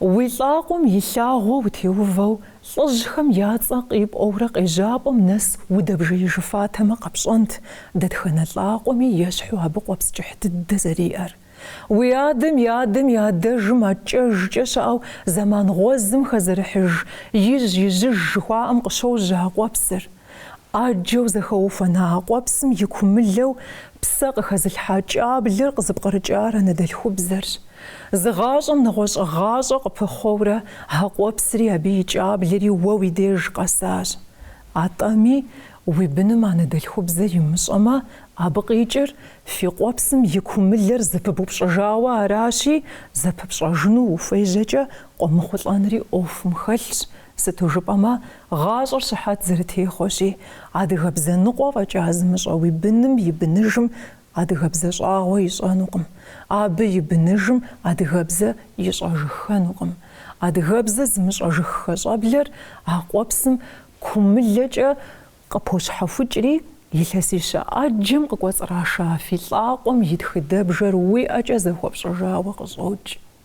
Уи лӏакъуэм и лъагъуэ утеувэу лӏыжьхэм я цӏэ къипӏуэурэ къежьапӏэм нэс удэбжеижыфатэмэ къэпщӏэнт, дэтхэнэ лӏакъуэми ещхьу абы къуэпс кӏыхь дыдэ зэриӏэр. Уи адэм и адэм и адэжым адкӏэжкӏэ щыӏэу зэман гъуэзым хэзэрыхьыж ижь-ижьыж жыхуаӏэм къыщожьэ а къуэпсыр. ӏэджэу зэхэухуэна а къуэпсым и кумылэу псэ къыхэзылъхьа кӏаблэр къызыпкърыкӏар анэдэлъхубзэрщ. Зы гъащӏэм нэгъуэщӏ гъащӏэ къыпыхъуэурэ а къуэпсри абы и кӏаблэри уэ уи деж къэсащ. Атӏэми, уи быным анэдэлъхубзэр имыщӏэмэ, абы къикӏыр фи къуэпсым и кумылэр зэпыбупщӏыжауэ аращи, зэпыпщӏэжыну ухуежьэкӏэ къомыхъулӏэнри ӏуэхум хэлъщ, сыту жыпӏэмэ, гъащӏэр щыхьэт зэрытехъуэщи, адыгэбзэ ныкъуэ фӏэкӏа зымыщӏэ уи быным и быныжым адыгэбзэ щӏагъуэ ищӏэнукъым, абы и быныжым адыгэбзэ ищӏэжыххэнукъым. Адыгэбзэ зымыщӏэжыххэ щӏэблэр а къуэпсым кумылэкӏэ къыпощхьэхукӏри, илъэсищэ ӏэджэм къыкӏуэцӏраша фи лӏакъуэм и тхыдэбжэр уи ӏэкӏэ зэхуэпщӏыжауэ къыщӏокӏ.